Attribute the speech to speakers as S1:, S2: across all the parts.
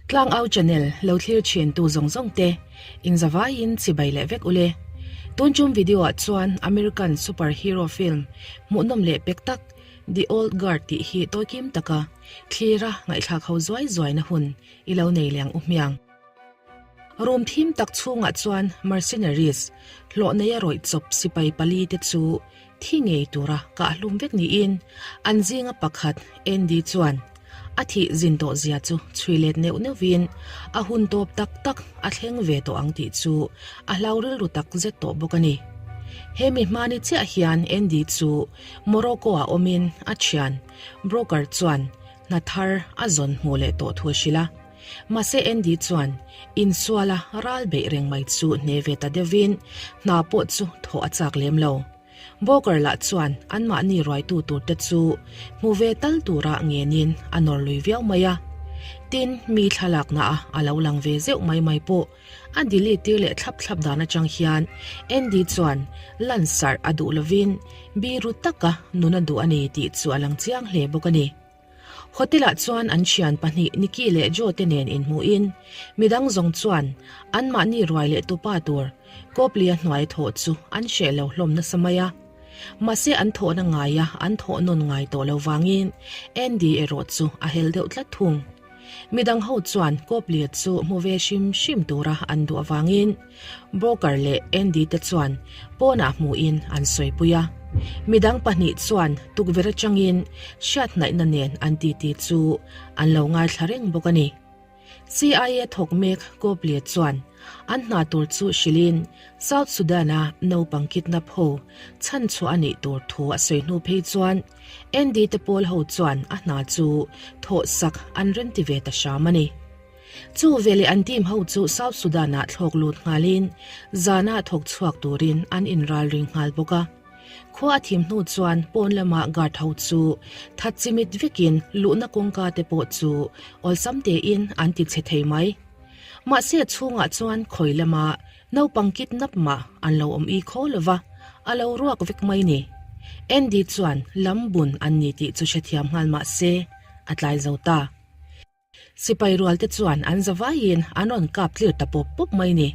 S1: Tlangau channel lo thlir thin tu zawng zawng te in zavaiin chibai leh vek ule. Tun tum video ah chuan American super hero film hmuhnawm leh pek tak The Old Guard tih hi tawikim taka thlira ngaihthlak ho zuai zuai na hun i lo nei leng u hmiang. Room thim tak chhungah chuan mercenaries hlawh neia rawih chawp sipai pali te chu thi ngei tura kahhlum vek niin an zinga pakhat Andy chuan a thih zin tawh zia chu chhui let neuh neuhvin a hun tawp tak tak a thleng ve tawh ang tih chu a hlau rilru tak zet tawh bawk a ni. He mi hmani chiah hian Andy chu Morocco-ah awmin a thian broker chuan hna thar a zawn hmuh leh tawh thu a hrilh a. Mahse Andy chuan insuala ral beih reng mai chu hne ve ta deuhvin hna pawh chu thawh a chak lem lo. Bawker lah chuan anmahni ruaitu turte chu hmu ve tal tura ngenin a nawr lui viau mai a. Tin, mi thlalakna a a lo lang ve zeuh mai mai pawh a delete tir leh thlap thlap dan atang hian Andy chuan lansarh a duh lovin biru taka nun a duh a ni tih chu a lang chiang hle bawk a ni. Hotel-ah chuan an thian pahnih Nikki leh Joe te nen inhmuhin midang zawng chuan anmahni ruai leh tupa tur Copley-a hnuai thawh chu an hreh lo hlawm nasa mai a. Mahse an thawhna ngaia an thawh nawn ngai tawh lo vangin Andy erawh chu a hel deuh tlat thung. Midang ho chuan Copley-a chu hmu ve hrim hrim tura an duh avangin Broker leh Andy te chuan pawnah hmuhin an sawipui a. Midang pahnih chuan tukverh atangin hriathnaihna nen an titi chu an lo ngaithla reng bawk a ni. CIA thawk mek Copley chuan an hna tur chu hrilhin South Sudan-a naupang kidnap ho chhanchhuah a nih tur thu a sawi hnu phei chuan Andy te pawl ho chuan a hna chu thawhsak an remti ve ta hram a ni. Chu veleh an team ho chu South Sudan-ah thlawk lut nghalin zanah thawk chhuak turin an inralring nghal bawk a. Khua a thim hnu chuan pawn lama guard ho chu that chimit vekin luhna kawngka te pawh chu awlsam tein an ti chhe thei mai. Mahse chhungah chuan khawi lama naupang kidnap mah an lo awm i khaw lova, a lo ruak vek mai ni. Andy chuan lam bun an ni tih chu hrethiam nghal mahse a tlai zo ta. Sipai rualte chuan an zavaiin an rawn kap tlir ta pawp pawp mai ni.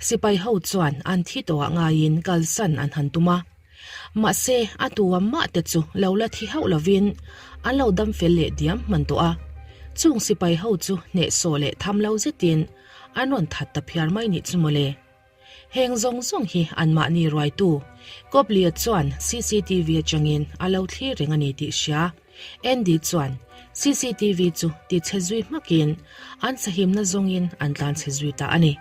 S1: Sipai ho chuan an thi tawhah ngaiin kalsan an han tum a. Mahse, a tua mah te chu lo la thi hauh lovin an lo dam fel leh diam hman tawh a. Chung sipai ho chu hnehsawh leh tham lo zetin an rawn that ta phiar mai nih chu mawle. Heng zawng zawng hi anmahni ruaitu Copley-a chuan cctv atangin a lo thlir reng a ni tih hria. Andy chuan cctv chu ti chhe zui hmakin an sahimna zawngin an tlan chhe zui ta a ni.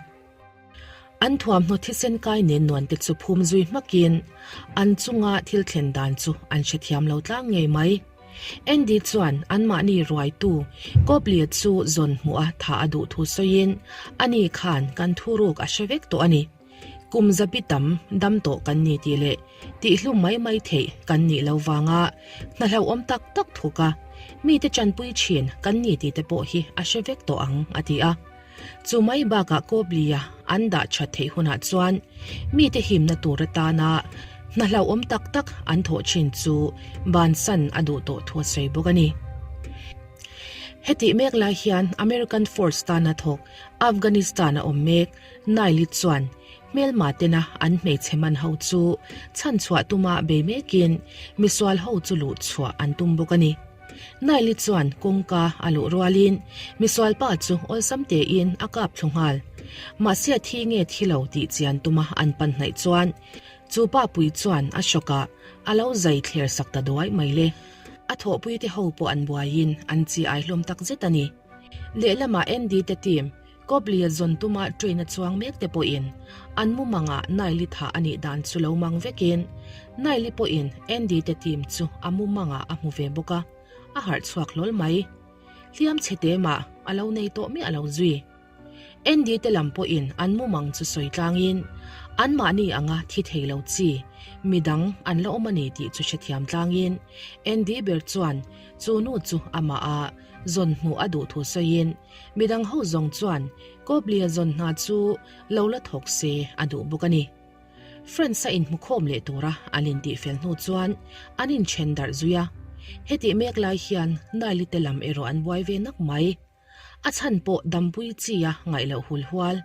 S1: An thuamhnaw thisen kai nen nuan te chu phum zui hmakin an chunga thil thlen dan chu an hrethiam lo tlang ngei mai. Andy chuan anmahni ruaitu Copley-a chu zawn hmuh a tha a duh thu sawiin, Ani khan kan thuruk a hre vek tawh a ni. Kum zabi tam dam tawh kan ni tih leh tihhlum mai mai theih kan nih lo vanga hna hlauhawm tak tak thuk a, mite chanpui thin kan ni tih te pawh hi a hre vek tawh ang, a ti a. Chu mai bakah Copley-a an dah that theih hunah chuan mite himna tur atana hna hlauhawm tak tak an thawh thin chu bansan a duh tawh thu a sawi bawk a ni. Hetih mek lai hian American Force tana thawk Afghanistan-a awm mek Naili chuan hmelma tena an hmeichhe man ho chu chhanchhuah tuma bei mekin misual ho chu luhchhuah an tum bawk a ni. Naili chuan kawngka a luh rualin misual pa chu awlsam tein a kap thlu nghal. Mahse a thi nge thi lo tih chian tuma an pan hnaih chuan chu pa pui chuan a hrawkah a lo zai thler sak ta duai mai le. A thawhpuite ho pawh an buaiin an chi ai hlawm tak zet a ni. Lehlamah Andy te team Copley-a zawn tuma train a chuang mek te pawhin an mumangah Naili thah a nih dan chu lo mang vekin Naili pawhin Andy te team chu a mumangah a hmu ve bawk a, a harh chhuak hlawl mai. Hliam chhe te mah a lo nei tawh miah lo zui. Andy te lam pawhin an mumang chu sawi tlangin anmahni anga thi thei lo chi midang an la awm a ni tih chu hrethiam tlangin Andy ber chuan chu nu chu amah a zawn hmuh a duh thu sawiin Midang ho zawng chuan Copley-a zawn hna chu lo la thawk se a duh bawk a ni. Friends-a inhmukhawm leh tura an intihfel hnu chuan an inthen darh zui a. Hetih mek lai hian Nile-i te lam erawh an buai ve nak mai. A chhan pawh dampui chi a ngaih loh hul hual,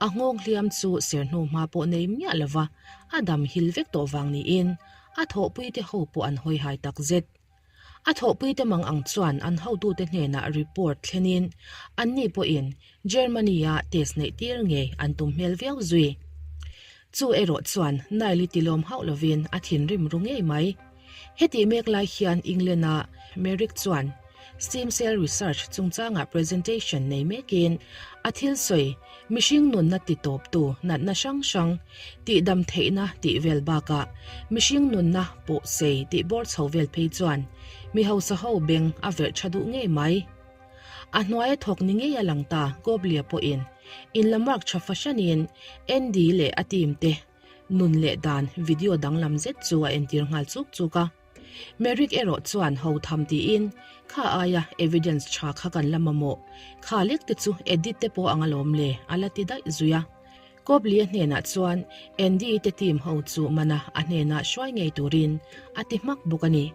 S1: a nghawng hliam chu ser hnu hma pawh nei miah lova a dam hil vek tawh vang niin a thawhpuite ho pawh an hawi hai tak zet. A thawhpuite mang ang chuan an hotute hnenah report thlenin anni pawhin Germany-a test neih tir ngei an tum hmel viau zui. Chu erawh chuan Nile-i tilawm hauh lovin a thinrim ru ngei mai. Hetih mek lai hian England-a Merrick chuan Stem Cell Research chungchangah presentation nei mekin a thil sawi mihring nunna titawptu natna hrang hrang tihdam theihna tih vel bakah mihring nunna pawh sei tih bawr chho vel phei chuan mi hausa ho beng a verh tha duh ngei mai. A hnuaia thawk ni ngei a lang ta Goblia pawhin in la mark tha fahranin Andy leh a team te nun leh dan video danglam zet chu a entir nghal chuk chuk a. Merrick erawh chuan ho tham tiin, Kha aia evidence tha kha kan la mamawh, kha lek te chu edit te pawh ang alawm le, a la ti daih zui a. Copley-a hnenah chuan Andy te team ho chu mana a hnenah hruai ngei turin a ti hmak bawk a ni.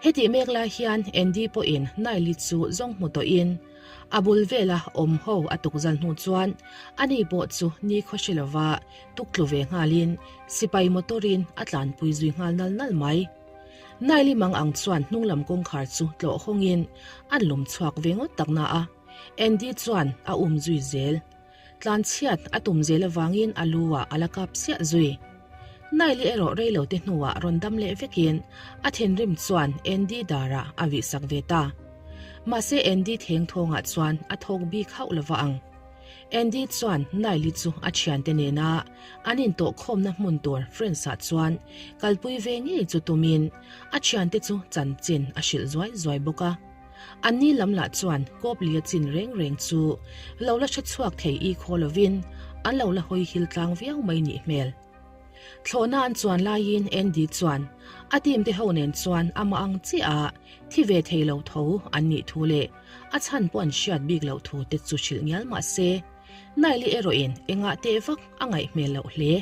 S1: Hetih mek lai hian Andy pawhin Nile-i chu zawng hmu tawhin a bul vela awm ho a tukzal hnu chuan ani pawh chu ni khaw hre lova tuk tlu ve nghalin sipai motor-in a tlanpui zui nghal nal nal mai. Nile-i mang ang chuan hnunglam kawngkhar chu tlawh hawngin an lawm chhuak ve ngawt tak na a, Andy chuan a um zui zel. Tlan chhiat a tum zel avangin a lu ah a la kap siah zui. Nile-i erawh rei lo te hnuah rawn dam leh vekin a thinrim chuan Andy darah a vihsak ve ta. Mahse Andy theng thawngah chuan a thawk bik hauh lova ang. Andy chuan Nile-i chu a thiante nena an intawhkhawmna hmun tur Friends-ah chuan kalpui ve ngei chu tumin a thiante chu chanchin a hrilh zuai zuai bawk a. Anni lam lah chuan Kawplia chin reng reng chu lo la hre chhuak thei i khaw lovin an lo la hawi hil tlang viau mai nih hmel. Thlawhna an chuan laiin Andy chuan a team te ho nen chuan amah ang chiah a thi ve thei lo tho an nih thu leh a chhan pawh an hriat bik loh thu te chu hrilh ngial mah se Nile erawhin engah teh vak a ngaih hmel loh hle.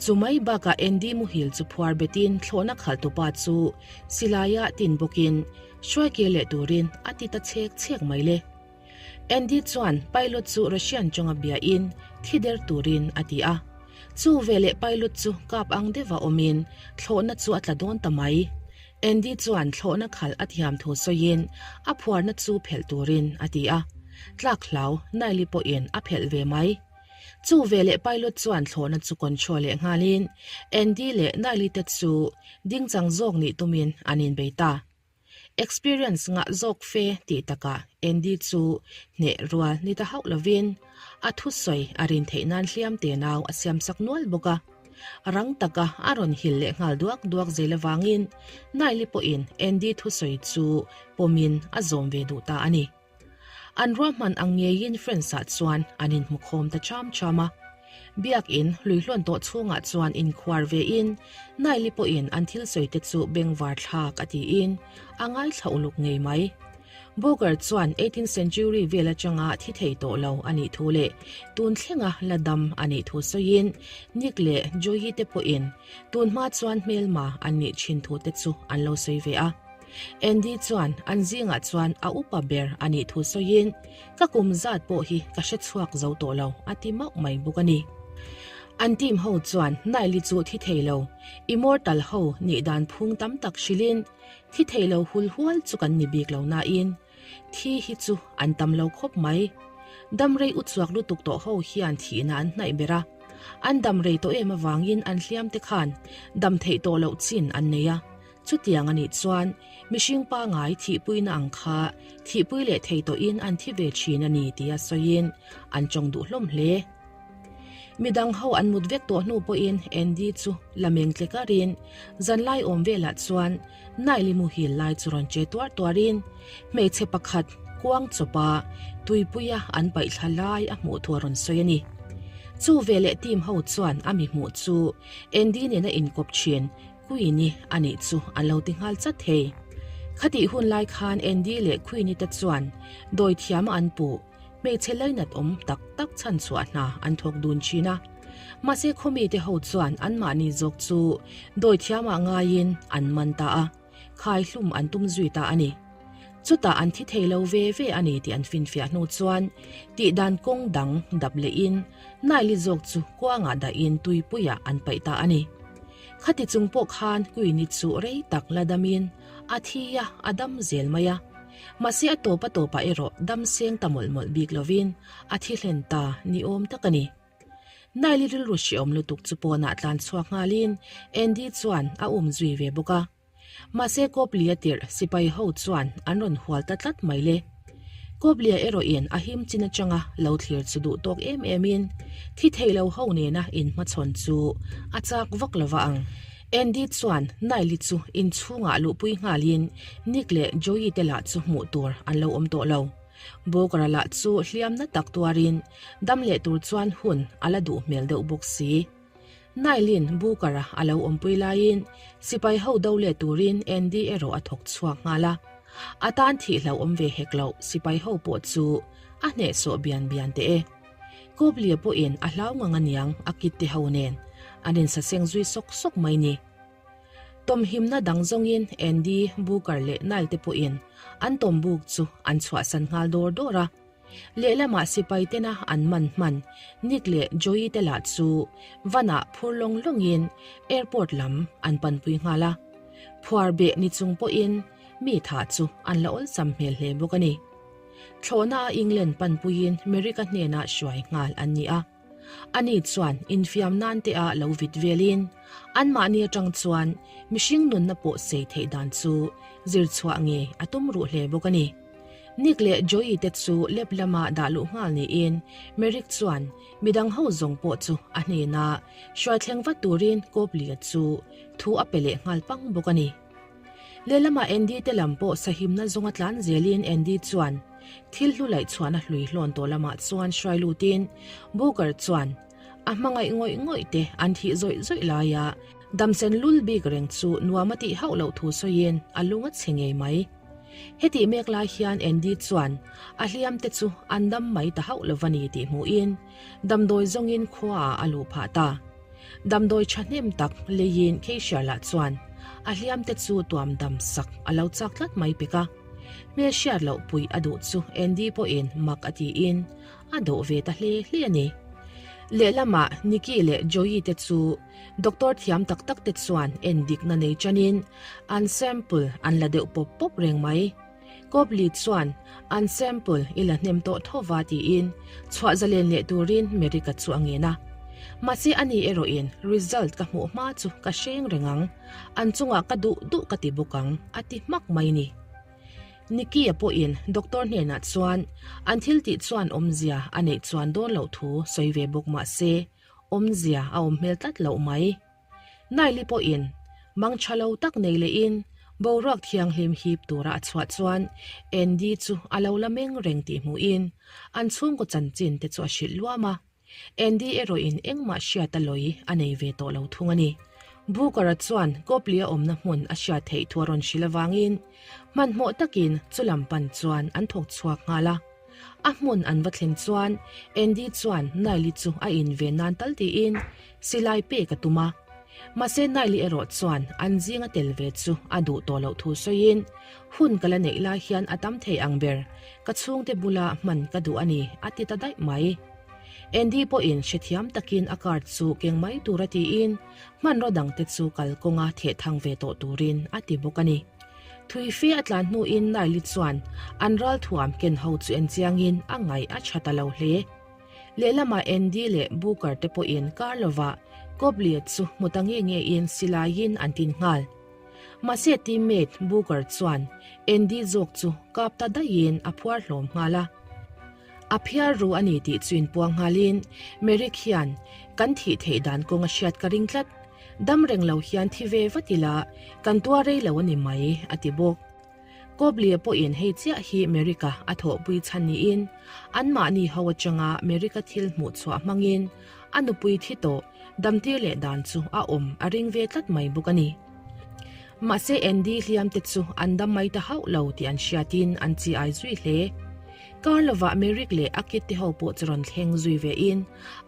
S1: Chu mai bakah Andy muhil chu phuar betin thlawhna khalhtupa chu silaiah tin bawkin hruaikir leh turin a ti ta chhek chhek mai le. Andy chuan pilot chu Russian chawnga biain thi der turin a ti a. Chu veleh pilot chu kap ang deuha awmin thlawhna chu a tla dawn ta mai. Andy chuan thlawhna khalh a thiam thu sawiin a phuarna chu phelh turin a ti a. Tlak hlau Nile pawhin a phelh ve mai. Chu veleh pilot chuan thlawhna chu control leh nghalin Andy leh Nile te chu dingchang zawk nih tumin an inbei ta. Experience ngah zawk fe tih takah Andy chu hneh rual ni ta hauh lovin a thusawi a rin theih nan hliam te nau a siam sak nual bawk a. Rang taka a rawn hil leh nghal duak duak zel avangin Nile pawhin Andy thusawi chu pawmin a zawm ve duh ta a ni. An ruahman ang ngeiin Friends-ah chuan an inhmukhawm ta cham cham a. Biakin hluihlawn tawh chhungah chuan inkhuar vein Nile pawhin an thil sawi te chu bengvar thlak a tiin a ngaithla uluk ngei mai. Booker chuan eighteenth century vel atanga thi thei tawh lo a nih thu leh tun thlenga la dam a nih thu sawiin Nick leh Joey te pawhin tun hma chuan hmelma an nih thin thu te chu an lo sawi ve a. Andy chuan an zingah chuan a upa ber a nih thu sawiin, Ka kum zat pawh hi ka hre chhuak zo tawh lo, a ti mauh mai bawk a ni. An team ho chuan Nile chu thi thei lo, immortal ho nih dan phung tam tak hrilhin, Thi thei lo hul hual chu kan ni bik lo nain, thi hi chu an tam lo khawp mai. Dam rei u chhuak lutuk tawh ho hian thihna an hnaih ber a, an dam rei tawh em avangin an hliam te khan dam theih tawh loh chin an nei a, Chutiang a nih chuan mihring pangai thihpuina ang kha thihpui leh thei tawhin an thi ve thin a ni tia sawiin an tawng duh hlawm hle. Midang ho an mut vek tawh hnu pawhin Andy chu la meng tle karin zanlai awm velah chuan Nile-i muhil lai chu rawn che tuar tuarin hmeichhe pakhat kuang chawpa tuipuia an paihthla lai a hmuh thu a rawn sawi a ni. Chu veleh team ho chuan a mi hmuh chu Andy nena inkawp thin Queenie a nih chu an lo ti nghal chat thei. Khatih hun lai khan Andy leh Queenie te chuan dawi thiama an puh, hmeichhe lainat awm tak tak chhan chhuah hna an thawk dun thin a. Mahse khawmi te ho chuan anmahni zawk chu dawi thiamah ngaiin an man ta a, khai hlum an tum zui ta a ni. Chutah an thi thei lo ve ve a ni tih an finfiah hnu chuan tihdan kawng dang dap lehin Nile zawk chu kuangah dahin tuipuiah an paih ta a ni. Khati chung pawh khan Queen-i chu rei tak la damin a thi a, a dam zel mai a. Mahse a tawp a tawpah erawh dam seng ta mawlh mawlh bik lovin a thi hlen ta ni awm tak a ni. Nile-i rilru hreawm lutuk chu pawnah tlan chhuak nghalin Andy chuan a um zui ve bawk a. Mahse Kawplia tirh sipai ho chuan an rawn hual ta tlat mai le. Kawplia erawhin a him chin atanga lo thlir chu duh tawk em emin thi thei lo ho nena inhmachhawn chu a chak vak lo va ang. Andy chuan Nile-i chu inchhungah luhpui nghalin Nick leh Joey te lah chu hmuh tur an lo awm tawh lo. Bawkara lah chu hliamna tak tuarin dam leh tur chuan hun a la duh hmel deuh bawk si. Nile-in Booker-a a lo awmpui laiin sipai ho do leh turin Andy erawh a thawk chhuak nghal a. A tan thih hlauhawm ve hek loh sipai ho pawh chu a hnehsawh bian bian teh e. Copley-a pawhin a hlau ngang aniang a kit te ho nen an insaseng zui sawk sawk mai ni. Tawmhimna dang zawngin Andy, Booker leh Nile te pawhin an tawmbuk chu an chhuahsan nghal dawr dawr a. Lehlamah sipai tena an man hman Nick leh Joey te lah chu vanah phur lawng lawngin airport lam an panpui nghal a. Phuar beh ni chung pawhin mi thah chu an la awlsam hmel hle bawk a ni. Thlawhna a England panpuiin Merrick-a hnenah hruai nghal an ni a. Ani chuan infiam nan te ah lo vit velin anmahni atang chuan mihring nunna pawh sei theih dan chu zir chhuah ngei a tum ruh hle bawk a ni. Nick leh Joey te chu lep lama dah luh nghal niin Merrick chuan midang ho zawng pawh chu a hnenah hruai thleng vat turin Copley-a chu thu a pe leh nghal pang bawk a ni. Lehlamah Andy te lam pawh sahimna zawnga tlan zelin Andy chuan thil hlu laih chhuahna hlui hlawn tawh lamah chuan hruai lutin Booker chuan a hmangaih ngawih ngawih te an thih zawih zawih laia damsen lul bik reng chu nuam a tih hauh loh thu sawiin a lung a chhe ngei mai. Hetih mek lai hian Andy chuan a hliam te chu an dam mai ta hauh lo va ni tih hmuhin damdawi zawngin khuaah a luh phah ta. Damdawi thahnem tak leiin Keisha lah chuan a hliam te chu tuam dam sak a lo chak tlat mai pek a. Hmel hriat loh puih a duh chu Andy pawhin mak a tiin a dawh ve ta hle hle a ni. Lehlamah Nikki leh Joey te chu doctor thiam tak tak te chuan en dikna nei chanin an sample an la deuh pawp pawp reng mai. Copley chuan an sample i la hnem tawh tho va tiin chhuah zalen leh turin Merrick-a chu a ngen a. Mahse ani erawhin result ka hmuh hma chu ka hreng reng ang, an chungah ka duh duh ka ti bawk ang a ti hmak mai ni. Nicky-a pawhin doctor hnenah chuan an thil tih chuan awmzia a neih chuan dawn loh thu sawi ve bawk mahse awmzia a awm hmel tlat loh mai. Naili pawhin mang tha lo tak nei lehin boruak thianghlim hip tura a chhuah chuan Andy chu a lo la meng reng tih hmuhin an chhungkaw chanchin te chu a hrilh luam a. Andy erawhin engmah hriat a lawi a nei ve tawh lo thung a ni. Booker-a chuan Copley-a awmna hmun a hriat theih thu a rawn hrilh avangin hmanhmawh takin chu lam pan chuan an thawk chhuak nghal a. A hmun an va thlen chuan Andy chuan Nile-i chu a inven nan tal tiin silai pek a tum a. Mahse Nile-i erawh chuan an zinga tel ve chu a duh tawh loh thu sawiin, Hun ka la neih lai hian a tam thei ang ber, ka chhungte bula hman ka duh a ni a ti ta daih mai. Andy pawhin hrethiam takin a card chu keng mai tura tiin hmanraw dangte chu kalkawnga theh thang ve tawh turin a ti bawk a ni. Thui fe a tlan hnuin Naili chuan an ralthuam ken ho chu en chiangin a ngaih a tha ta lo hle. Lehlamah Andy leh Booker te pawhin kar lovah Copley chu hmu ta nge ngein silaiin an tin nghal. Mahse teammate Booker chuan Andy zawk chu kap ta daihin a phuar hlawm nghal a. A phiar ru a ni tih chu inpuang nghalin Merrick hian kan thih theih dan kawng a hriat ka ring tlat. Dam reng lo hian thi ve vat ila kan tuar rei lo a ni mai, a ti bawk. Copley-a pawhin hei chiah hi Merrick-a a thawhpui chhan niin anmahni ho atanga Merrick-a thil hmuh chhuah hmangin a nupui thi tawh damtir leh dan chu a awm a ring ve tlat mai bawk a ni. Mahse Andy hliam te chu an dam mai ta hauh lo tih an hriatin an chi ai zui hle. Kar lovah Merrick leh a kid te ho pawh chu rawn thleng zui vein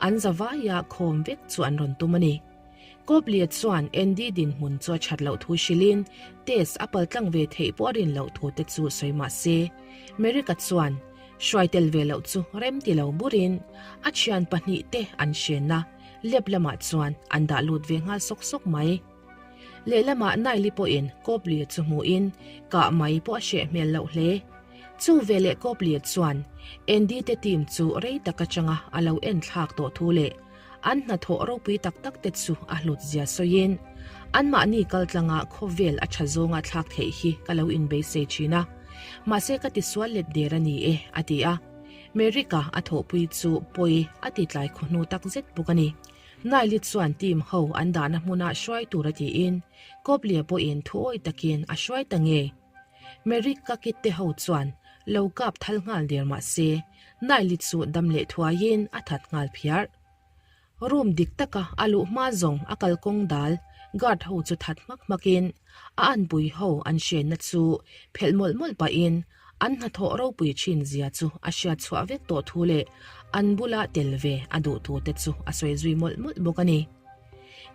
S1: an zavaia khawm vek chu an rawn tum a ni. Copley-a chuan Andy dinhmun chu a that loh thu hrilhin test a paltlang ve theih pawh a rin loh thu te chu sawi mah se, Merrick-a chuan hruai tel ve loh chu rem ti lo burin a thian pahnihte an hrenna lab lamah chuan an dah lut ve nghal sawk sawk mai. Lehlamah Nile-i pawhin Copley-a chu hmuhin kah mai pawh a hreh hmel loh hle. Chu veleh Copley-a chuan Andy te team chu rei tak atanga a lo en thlak tawh thu leh an hnathawh ropui tak tak te chu a hlut zia sawiin, Anmahni kaltlanga khawvel a tha zawnga thlak theih hi ka lo inbeisei thin a, mahse ka tisual let der a ni e, a ti a. Merrick-a a thawhpui chu pawi a ti tlai khawhnu tak zet bawk a ni. Nile chuan team ho an dahna hmuna hruai tur a tiin Copley-a pawhin thuawi takin a hruai ta ngei. Merrick ka kit te ho chuan lo kap thal nghal der mah se Nile chu dam leh thuaiin a that nghal phiar. Room dik taka a luh hma zawng a kalkawng dal guard ho chu that hmak hmakin a anpui ho an hrenna chu phelh mawlh mawlh pahin An hnathawh ropui thin zia chu a hriat chhuah vek tawh thu leh an bula tel ve a duh thu te chu a sawi zui mawlh mawlh bawk a ni.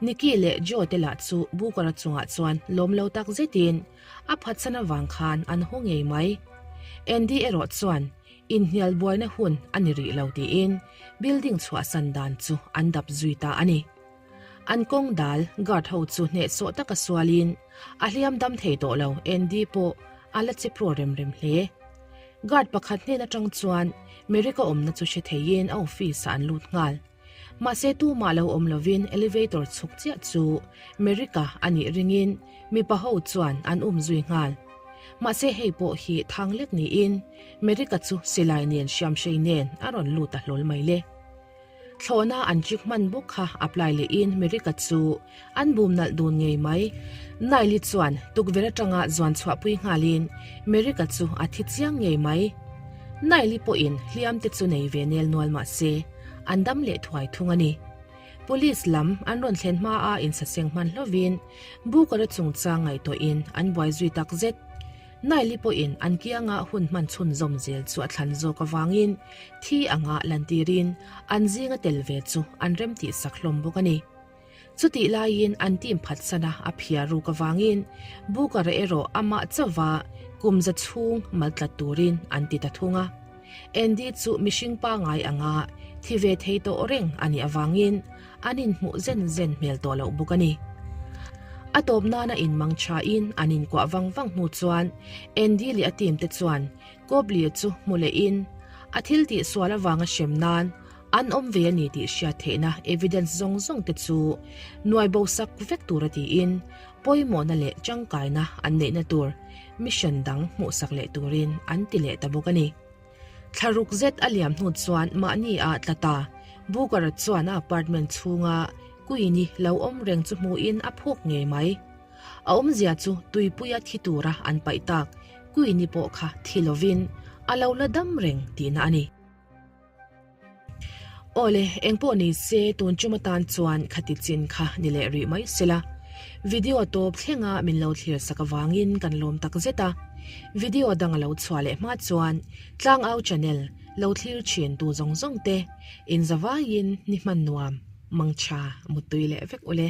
S1: Nicky leh Joe te lah chu Booker-a chungah chuan lawm lo tak zetin a phatsan avang khan an haw ngei mai. Andy erawh chuan inhnial buaina hun a ni rih lo tiin building chhuahsan dan chu an dap zui ta a ni. An kawng dal guard ho chu hnehsawh taka sualin a hliam dam thei tawh lo Andy pawh a la che pro rem rem hle. Guard pakhat hnen atang chuan Merrick-a awmna chu hre theiin a office ah an lut nghal. Mahse tumah lo awm lovin elevator chhuk chiah chu Merrick-a a nih ringin mipa ho chuan an um zui nghal. Mahse hei pawh hi thang lek niin Merrick-a chu silai nen hriamhrei nen a rawn lut a hlawl mai le. Thlawhna an chik hman bawk kha apply lehin Merika chu an bum nalh dun ngei mai. Nile-i chuan tukverh atanga zuan chhuahpui nghalin Merika chu a thi chiang ngei mai. Nile-i pawhin hliam te chu nei ve nel nual mah se, an dam leh thuai thung a ni. Police lam an rawn thlen hma a insaseng hman hlovin Booker-a chungchang ngaihtuahin an buai zui tak zet. Nile-i pawhin an kianga hun hman chhunzawm zel chu a thlan zawk avangin thi anga lantirin an zinga tel ve chu an remtih sak hlawm bawk a ni. Chutih laiin an team phatsana a phiar ruk avangin Booker-a erawh amah chauva kum za chhung mal tlat turin an ti ta thung a. Andy chu mihring pangai anga thi ve thei tawh reng a nih avangin an inhmuh zen zen hmel tawh loh bawk a ni. A tawp nana inmang thain an inkuah vang vang hnu chuan Andy leh a team te chuan Copley chu hmu lehin a thil tih sual avanga hrem nan an awm ve a ni tih hriat theihna evidence zawng zawng te chu nuai bo sak vek tura tiin pawimawhna leh tangkaina an neihna tur mission dang hmuhsak leh turin an ti leh ta bawk a ni. Thla ruk zet a liam hnu chuan mahni ah tla ta Booker-a chuan a apartment chhunga Queen-i lo awm reng chu hmuhin a phuk ngei mai. A awmzia chu tuipuia thi tura an paih tak Queen-i pawh kha thi lovin a lo la dam reng tihna a ni. Awle, engpawh ni se tun tum atan chuan khati chin kha ni leh rih mai sela. Video tawp thlenga min lo thlir sak avangin kan lawm tak zet a. Video dang a lo chhuah leh hma chuan Tlangau channel lo thlir thin tu zawng zawng te inzavaiin ni hman nuam, mangtha, muttui leh vek ule.